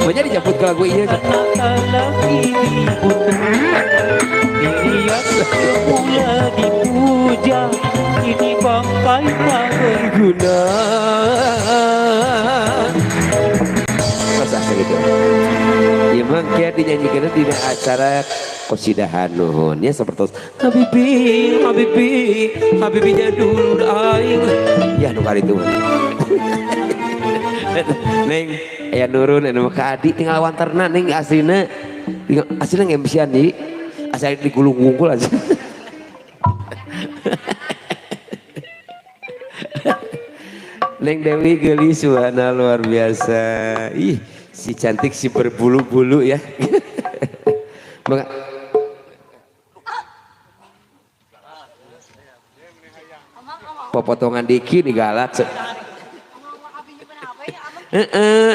Banyak dijemput ke lagu iya. Tak lagi dibutuhkan. Diri yang semula dipuja kini bangkai tak Berguna. Masa gitu. Ya mang kia dinyanyikan di acara kosidahan nuhun ya seperti Habibi, Habibi, Habibinya dulu aing. Ya nu kali itu. Neng, aya nurun anu ka adi tinggal wanterna neng aslina. Tinggal aslina ngemsian di asal digulung-gungkul aja. Neng Dewi geulis suhana luar biasa. Ih, si cantik si berbulu-bulu ya. Maka popotongan diki nih galak.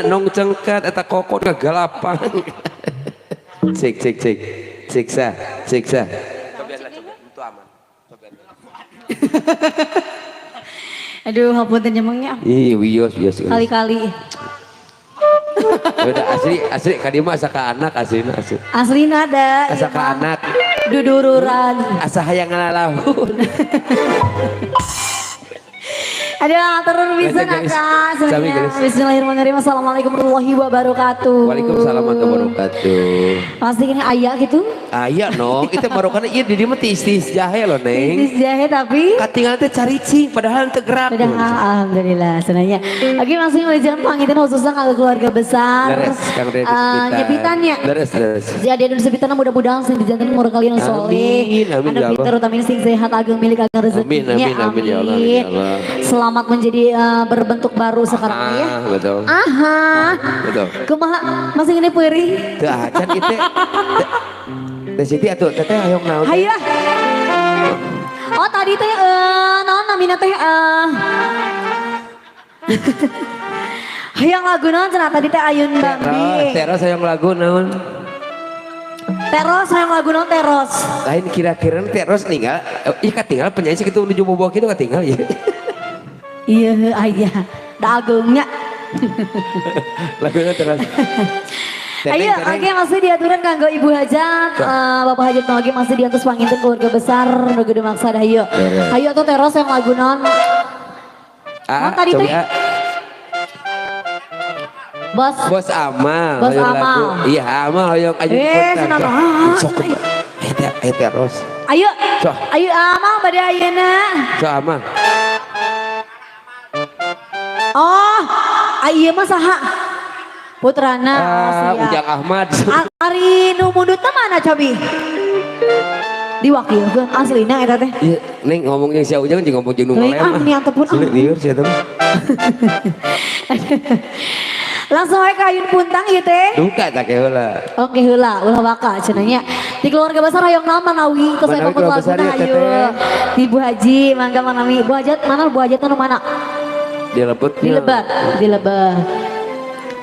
Nong cengkat eta kokot kegalapan. Cek cek cek. Siksa, siksa. Itu aman. Aduh, hapunten nyemengnya. Ih, wios wios. Kali-kali. Udah asli asli ka dieu mah asa ka anak aslina asli. Aslina da. Asa ka anak. Dudururan. Asa hayang ngalalaun. Aduh, turun bisa naka. Bismillahirrahmanirrahim. Assalamualaikum warahmatullahi wabarakatuh. Waalaikumsalam warahmatullahi wabarakatuh. Pasti ini ayah gitu? Ayah no, itu barokahna ieu di dieu mah tiis-tiis jahe loh neng. Tiis jahe tapi katingal teh caricing padahal teu gerak. Padahal alhamdulillah sebenarnya. Oke, langsung mulai jalan pangitan khususnya kalau keluarga besar. Leres, Kang Deddy nyepitannya. Leres, leres. Jadi anu sepitan mudah-mudahan sing dijanten umur kalian soleh. Amin, anak pinter utamin sing sehat ageng milik ageng rezekinya. Amin, amin, amin ya Allah. Amin, ya Allah. Selamat menjadi berbentuk baru sekarang ya. Betul. Aha. Betul. Kumaha masih ini peurih? Teu acan ieu teh. Teh Siti atuh teteh hayang naon? Hayu. Oh tadi teh naon namina teh hayang lagu naon cenah tadi teh Ayun Bambi. Teros hayang lagu naon? Teros hayang lagu naon teros? Lain kira-kira teros ninggal, ih katinggal penyanyi sakitu nuju bobo kitu katinggal ieu. Iya ayah, dagungnya. Lagunya terus. Ayo, oke masih diaturan kanggo Ibu Hajat, Bapak Hajat lagi masih diatus panginten keluarga besar nu gede maksa hayu. Hayu atuh teros yang lagu non. Non tadi teh. Bos. Bos Amal. Bos Amal. Iya Amal hoyong ayo. Sok. Teros. Ayo. Ayo Amal bade ayeuna. Sok Amal. Oh, ieu mah saha? Putrana Ujang Ahmad. Ari nu mundutna mana cobi? Diwakilkeun aslina eta teh. Iya, neng ngomong jeung si Ujang jeung ngomong jeung nu ngelem. Ah, ini antepun. Sulit liur sia teh. Langsung we ka Ayun Puntang ieu teh. Duka tak heula. Oke heula, ulah waka cenah nya. Di keluarga besar hayang naon manawi tos aya pamut laguna hayu. Ibu Haji mangga manawi. Bu Hajat mana Bu Hajat anu mana? Dilebet. Dilebet, dilebet.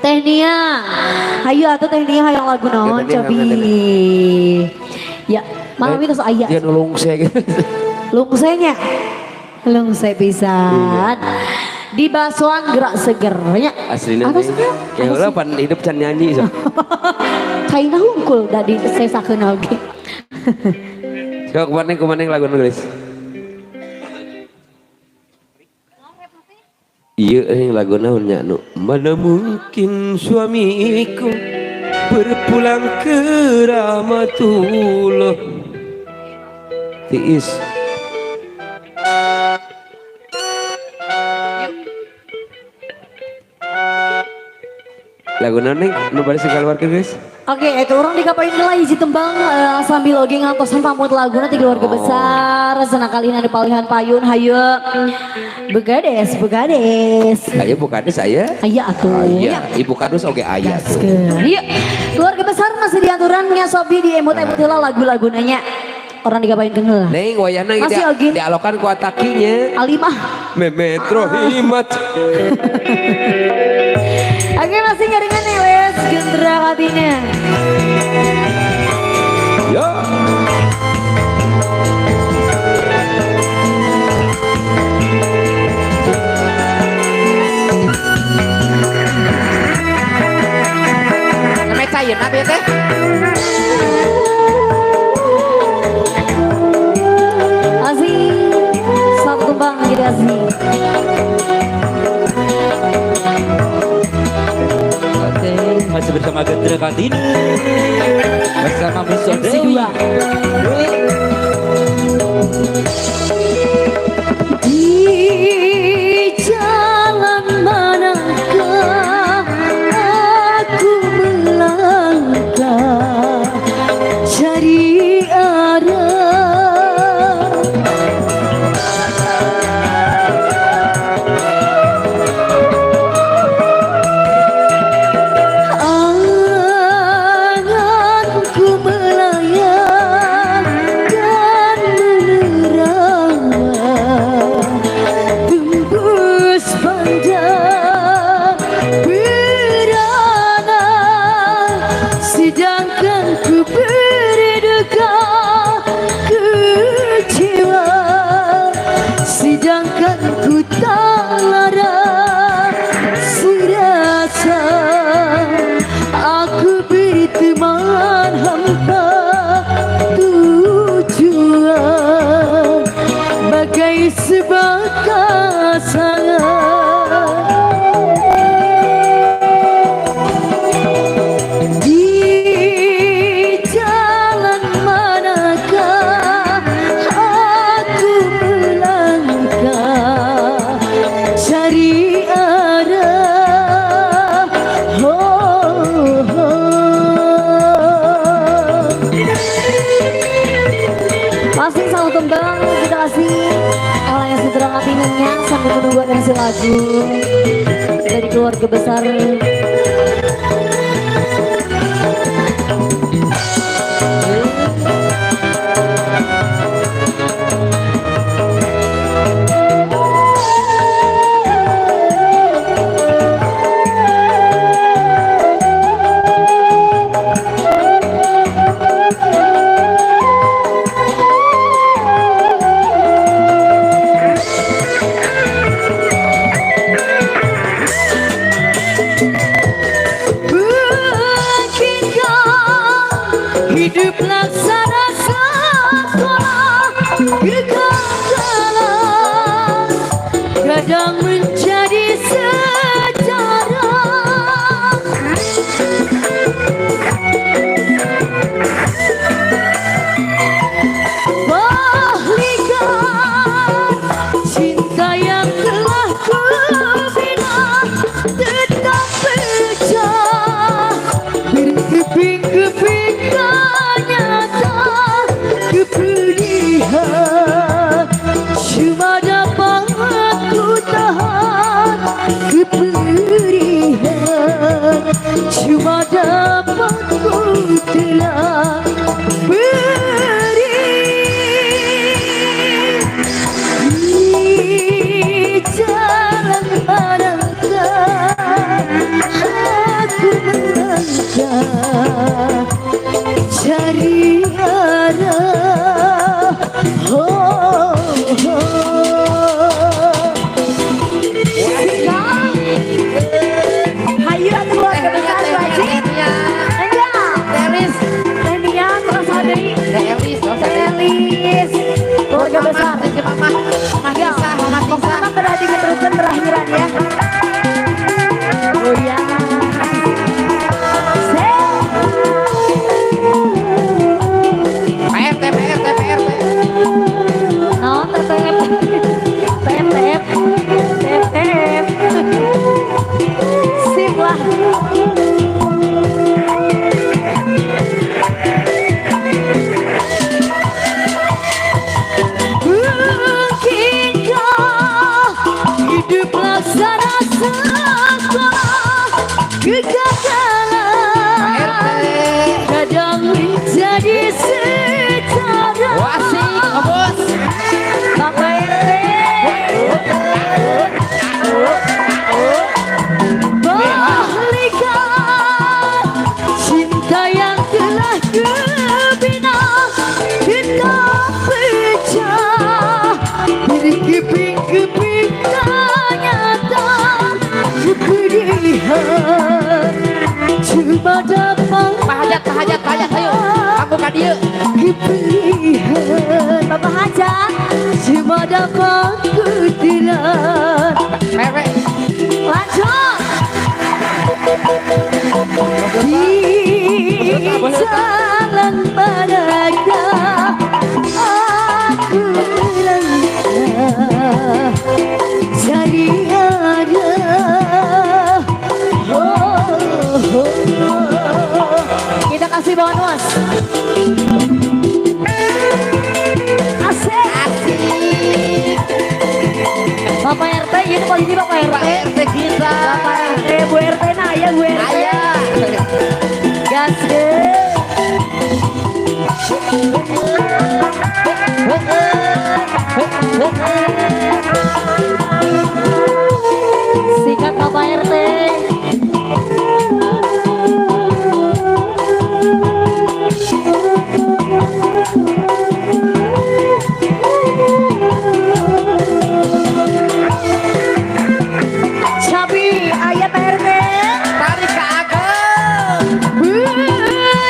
Teh Nia. Hayu atuh Teh Nia hayang lagu naon cobi. Ya, manawi tos aya. Dia nulungse gitu. Lungsenya. Lungse pisan. Di basuan gerak segernya. Aslina nih. Ya ulah pan hidup can nyanyi so. Caina hungkul da di sesakeun oge. Sok kumaha lagu nu geus. Iya lagu naon nya nu mana mungkin suamiku berpulang ke rahmatullah. Tiis. Lagu naon nih nu bari sikaluarkeun guys. Oke, itu orang dikapain heula hiji tembang sambil oge ngantosan pamut laguna ti keluarga besar senang kalian ada palihan payun hayu. Begades, begades. Aya bukades aya? Aya atuh. Aya, ibu kadus oge aya tuh. Iya, keluarga besar masih diaturannya sobi di emut-emut heula lagu-laguna nya. Orang digapain heula. Neng wayahna ge dialokan ku atakinya. Alimah. Memetro himat. Oke masih ngaringan nih wes gendra hatinya. Ya. tembang kita sih. Oke, masih bersama Gendra Kartini, bersama Muso MC Dewi. 2. Di jalan manakah aku melangkah cari arah, anganku melayang dan menerawang tembus pandang berana, sedangkan ku berduka kecewa, sedangkan ku tak lara serasa aku berteman hampa tujuan bagai sebatas angan. Di jalan manakah aku melangkah cari arah. Oh, oh. Masih selalu tembang kita kasih orang yang sudah ngatinannya sambil menunggu versi lagu dari keluarga besar. Mungkinkah hidup laksana sekolah kegagalan kadang menjadi sejarah. Bahlikan cinta yang telah kubina tetap pecah berkeping-keping ternyata kepedihan cuma dapat ku tahan, kepedihan cuma dapat ku telan beri. Di jalan manakah aku melangkah cari arah. Oh, oh. Hayu atuh keluarga besar wajib. Enggak. Telis, Teh Nia terus ada Telis, Telis. Keluarga besar. Mama, Mama Enggak. Tisa, Mama Tisa. Pokoknya berarti diteruskan berakhiran ya. Oh ya. PRT, PRT, PRT. No, TTF. TTF. TTF. Sip lah. Mungkinkah hidup laksana sekolah kegagalan kadang menjadi sejarah. Wasik, bos. Bapak RT. Bahlikan cinta yang telah kubina tetap pecah berkeping-keping ternyata kepedihan cuma dapat Pak Hajat, Pak Hajat, Pak Hajat, ayo. Aku ka dieu. kepedihan Bapak Hajat cuma dapat ku ieu paling di Bapak RT. Pak RT kita. Bapak RT, Bu RT nah aya Bu RT. Aya. Gas deh. Sikat Bapak RT. Cabi aya Pak RT. Tarik ke ageng.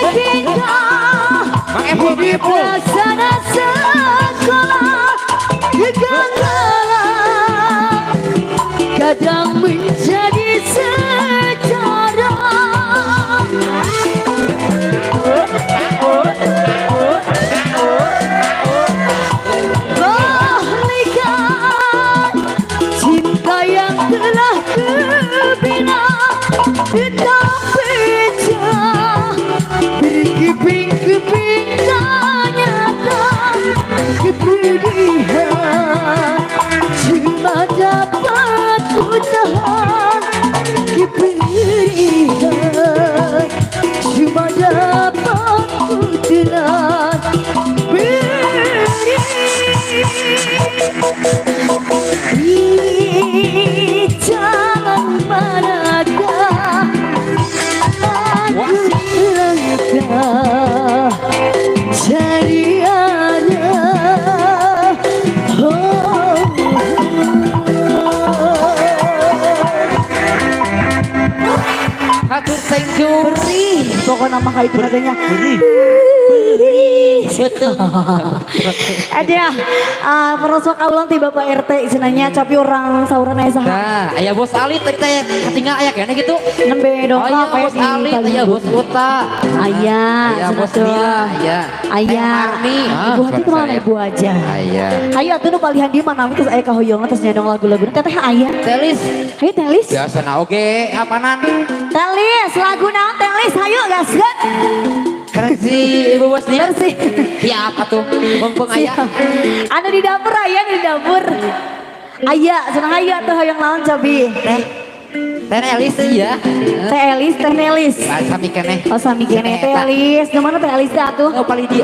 Begitu Mang Epul, Mang Epul. Laksana sekolah kegagalan kadang menjadi sejarah. Bahlikan cinta yang telah kubina tetap pecah berkeping-keping ternyata kepedihan cuma dapat ku tahan kepedihan cuma dapat ku telan beri di jalan manakah aku langkah cari arah. Oh, Hatur thank you. Perih, pokoknya nama kayak itu nadanya. Perih. Perih. Betul. Ada perosok kaulang ti Bapak RT cenanya capi orang sauran aya saha. Nah, aya Bos Ali tadi teh katinggal aya kene gitu. Nembe dongkap Aya aya Bos di Ali, aya Palembang. Bos Uta. Aya, Aya cenah Bos tuh. Nila, aya. Aya. Teh Marni. Ibu hati kemana ibu aja. Aya. Hayu atuh nu palihan di mana terus aya kahoyong terus nyadong lagu-lagu teh teh aya. Telis. Hayu Telis. Biasa na oge apanan. Telis lagu naon Telis hayu gaskeun. Keren si Ibu Bos Nia. Bersih. Siap atuh. Mumpung aya. Siap. Anu di dapur aya di dapur. Aya, senang hayu atuh hoyong naon cobi. Teh. Teh Elis iya. Teh Elis, Teh Nelis. Ah, sami keneh. Oh sami kene Teh Elis, nu mana Teh Elis teh atuh? Oh paling dia.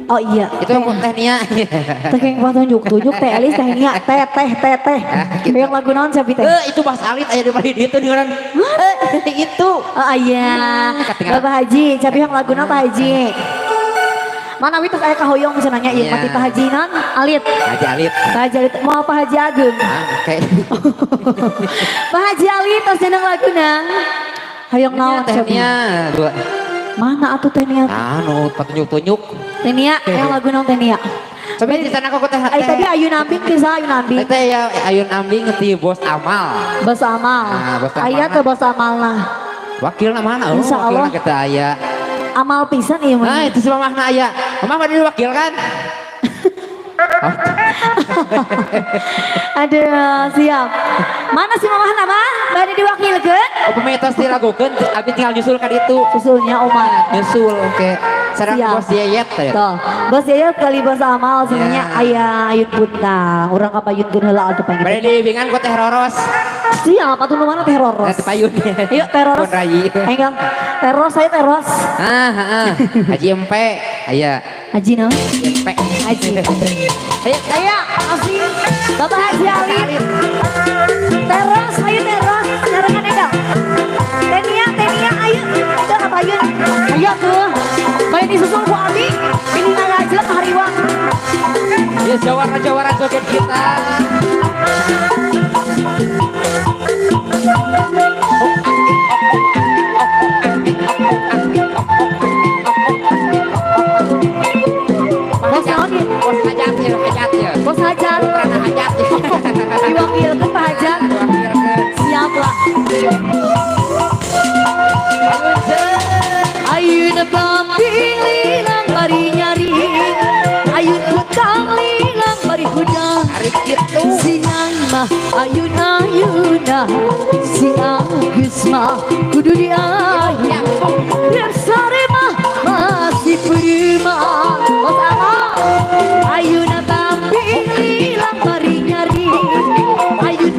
Oh iya. Itu yang Teh Nia. Teh yang tunjuk-tunjuk Teh Elis, Teh Nia, Teh Teh Teh Teh. Gitu. Hoyong lagu naon cobi teh? Eh, itu Mas Alit aya di paling dia tuh dengeran. Eh, itu. Oh iya. Ketinggalan. Bapak Haji, capi yang lagu naon Pak Haji? Mana wi tos aya kahoyong cenah nya ieu Iya. mati Pak Haji naon? Alit. Haji Alit. Pak Haji Alit mau Pak Haji Agung. Ah, oke. Pak Haji Alit tos jeneng laguna. Hoyong naon Teh cobi? Nia. Dua. Mana atuh Teh Nia? Anu, petunjuk-tunjuk. Teh Nia, yang lagu naon Teh Nia? Coba di sana kok teh. Ay tadi Ayun Ambing ke saha Ayun Ambing? Teh ya Ayun Ambing ti Bos Amal. Bos Amal. Ah, Bos Amal. Aya teh Bos Amal lah. Wakilna mana? Oh, Insya Allah. wakilna kita aya. Amal pisan ieu mah. Nah, itu si mamahna aya. Mamah mah diwakil kan? Oh, Aduh, siap. Mana si mamah nama? Bade diwakilkeun? oh pemitos dilakukeun abi tinggal nyusul ka ditu. Usulnya Omar. Nyusul oke. Sareng Siap. Bos Yeyet teh. Tuh, Bos Yayat kali Bos Amal sebenarnya Ya. aya Ayun Puntang. Urang ka payunkeun heula atuh Bade panggil. dibimbingan ku Teh Roros. Siap atuh nu mana Teh Roros? Nah, teh payun. Yuk Teh Roros. Pun rayi. Enggal. Teh Roros ayo Teh Roros. Ah, ah. Haji Empe, aya. Haji naon? Empe. Haji. Ayo, Ayo, asli. Bapak Haji Ali. Teros, ayo teros. Nyarengan enggal. Tenia, Tenia, ayo. Udah ka payun. Ayo tuh. Bae disusul ku abi. Ini ngajleng hariwang. Ya jawara-jawara joget kita. Bos naon ieu? Bos hajat ya, hajat ya. Bos Hajat. Karena hajat ya. Diwakilkeun Pak Hajat. Siap lah. Ayun bambi lilang bari nyari. Ayun hutang lilang bari hudang. Tarik gitu. Si Nang mah ayun ayuna. Si Agus mah kudu diayun. Sare mah masih prima. Bos Amal. Ayun bambi lilang bari nyari. Ayun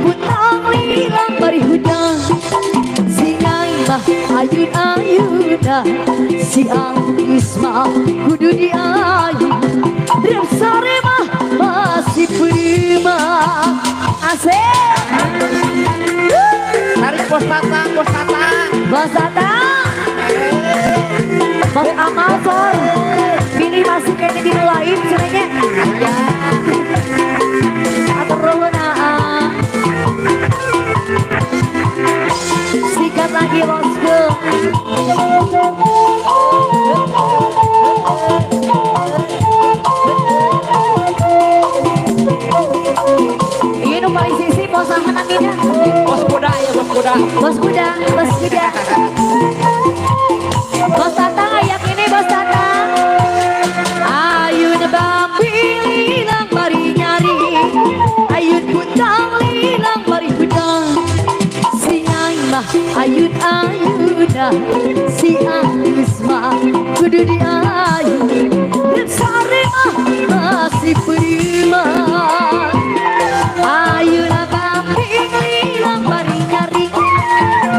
Ayun ayuna si Agus mah kudu diayu. Rem sore mah masih prima. Asik. Tarik bos Tatang, bos Tatang. Bos Tatang. Bos Amal sor. Pilih masuk kayaknya di lain sebenarnya. Atur nuhun aa. Sikat lagi bosku. Ini nu paling sisi bos sama namanya. Bos kuda ya, bos kuda. Bos kuda, bos kuda. Bos Tatang ayak ini bos Tatang. Ayun bambi lilang mari nyari. Ayun butang lilang mari hudang. Si Nyai mah ayun ayuna. Si Agus mah kudu diayu. Dan sare mah masih prima. Ayun bambi lilang mari nyari.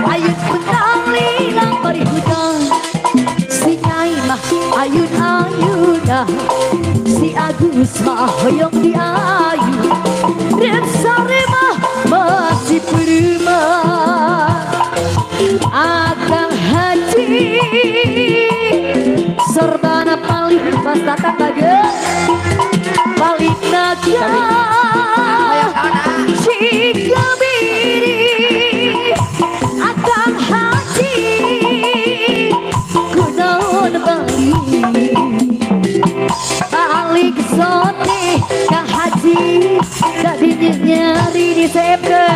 Ayun butang lilang mari hudang. Si Nyai mah ayun ayuna. Si Agus mah hoyong diayu. Dan sare mah masih prima. Akang Haji serbana paling Mas Tatang bagus paling naga jika biri. Akang Haji kunaon bali balik sote Kang Haji tadi nyari di sepke.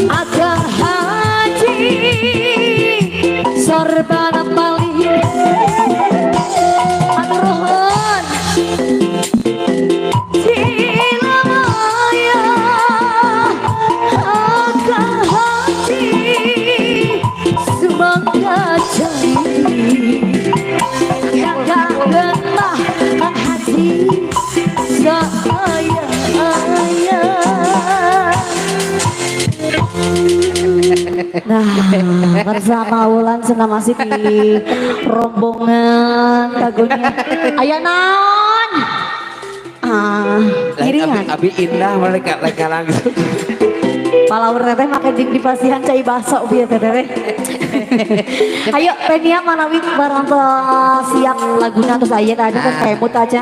Akang Haji sorbana paling anuruhun Cilamaya. Akang Haji sumangga jai kakak gemah Kang Haji saya ayah. Nah, bersama Wulan senang masih di rombongan kagunya. Aya naon? Ah, Lain ngiringan. abi, abi indah mereka mereka langsung. Palawur teteh make jeung dipasihan cai baso bieu teteh teh. Ayo Tenia manawi barang siap laguna terus aya tadi kan kaemut aja.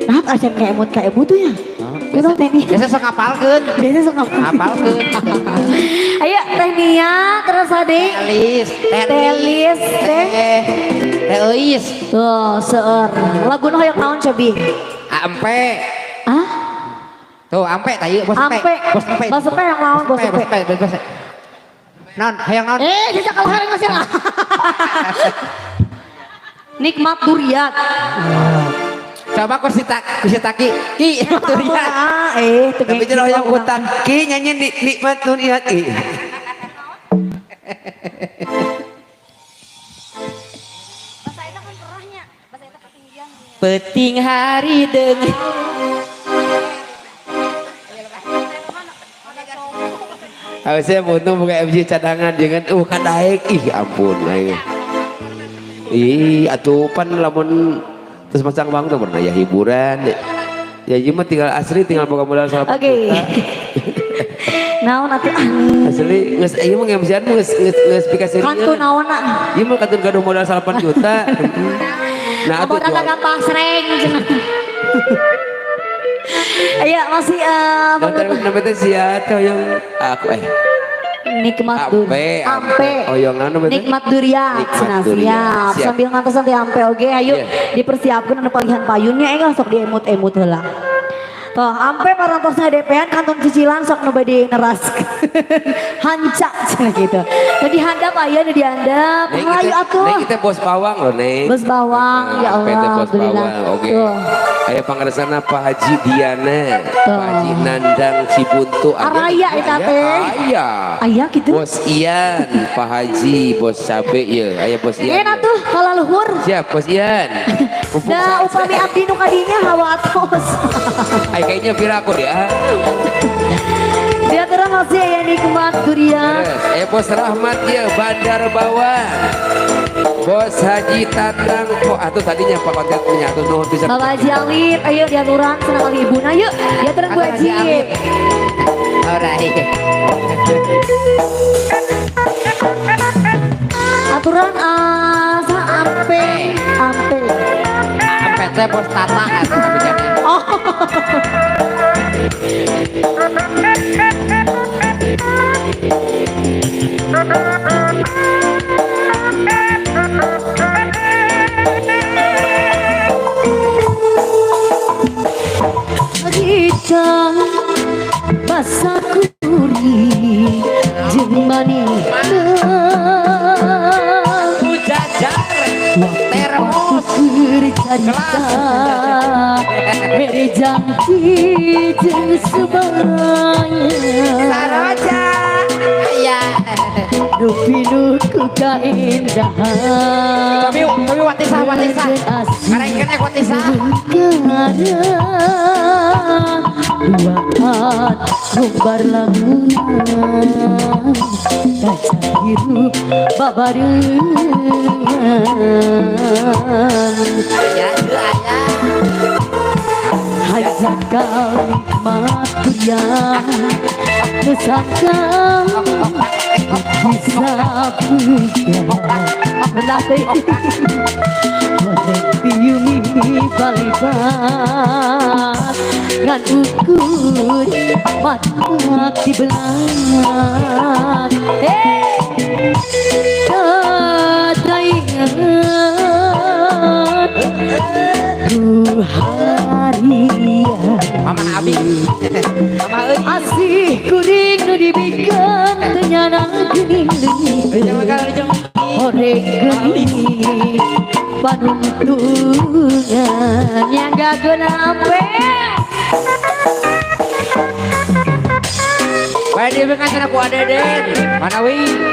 Nah, aja kaemut kaemut tuh ya. Betul Tenia. Biasa sok ngapalkeun. Biasa sok Ngapalkeun. Ayo Tenia terus adik. Telis, Telis teh. Teh Eis. Tuh, seueur. Laguna hoyong naon cobi? Ampe. Hah? Tuh, ampe tadi bos empe. Ampe. Bos empe. Bos empe yang lawan, bos empe. Bos empe, bos empe. Non, hayang non. Eh, jejak kalau hari ngasih lah. Nikmat duriat. Coba ku si taki. Ki, duriat. Ah, eh, tuh Tapi kayak jangan gitu. yang utang ki nyanyi nikmat duriat. Ih. Bahasa eta kan kerahnya, bahasa eta ketinggian. Peting hari dengan Harusnya buntung buka MC cadangan jangan kadaek ih ampun aing. Ih atuh pan lamun terus masang bang tuh pernah ya hiburan. Ya ieu mah tinggal asli tinggal boga modal 1 Oke. juta. Naon atuh ah. Asli geus ieu mah MC-an geus geus geus pikaseurieun. Kantun naonna. Ieu mah kantun gaduh modal 8 juta. Nah atuh Modal gampang sreng cenah. Ayo masih Namanya teh sia teh hoyong aku nikmat Ampe, ampe. Hoyong anu betul? Nikmat duriat. Nikmat Nah, duriat. siap. Siap. Sambil ngantosan di ampe oge ayo Iya. dipersiapkan anu palihan payunnya enggal sok diemut-emut heula. Toh ampe parantosna DP-an kantun cicilan sok nu bade neraskeun. Hanca cenah gitu. Nu dihandap aya nu dihandap. Neng Hayu kita, atuh. Neng kita bos bawang loh Neng. Bos bawang, ya Ampe teh Allah, bos alhamdulillah. bawang, oke. Tuh. Ayo pangaresana Pak Haji Diana, Tuh. Pak Haji Nandang Cibuntu. Araya eta teh. Aya. Aya gitu. Bos Ian, Pak Haji, Bos Cabe ya. Aya Bos Ian. Enak tuh kalau luhur. Siap Bos Ian. Pupuk Nah, upami abdi nu kadinya hawa atos. Ay, kayaknya pira aku deh. Dia terus masih aya Nikmat Kuria. Beres. Bos Rahmat ya Bandar Bawang. Bos Haji Tatang kok atuh tadinya Pak konten punya atuh nuhun bisa. Bapak Haji Alip, ayo diaturan senang kali ibu. Nah yuk, diaturan Bu Haji Haji. Alip. Alright. Aturan sa ampe, ampe. Ampe teh bos Tata atuh kabehna. Oh. Harita basa kuri jeung manehna Ujajar termos keur carita mere janji jeung sebaraya Saroja. Aya. Nu pinuh ku kaindahan Kami kami watisa watisa. Ngarengkeun ek watisa. Duaan ngumbar lamunan kaca hirup babarengan Aya teu aya. Hajakal nikmat dunia nu sangka bisa punya rendah teh Horeng piu mimpi balibat ngan ukur mata dibelah Kata ingat ku harian Mama Abi. Mama euy. Asih kuring nu dibikeun teu nyana geuning Jangan kalau jeung Horeng geuning panuntungan yang gak ampe. Bae dibikeun cenah ku Adeden. Mana wi?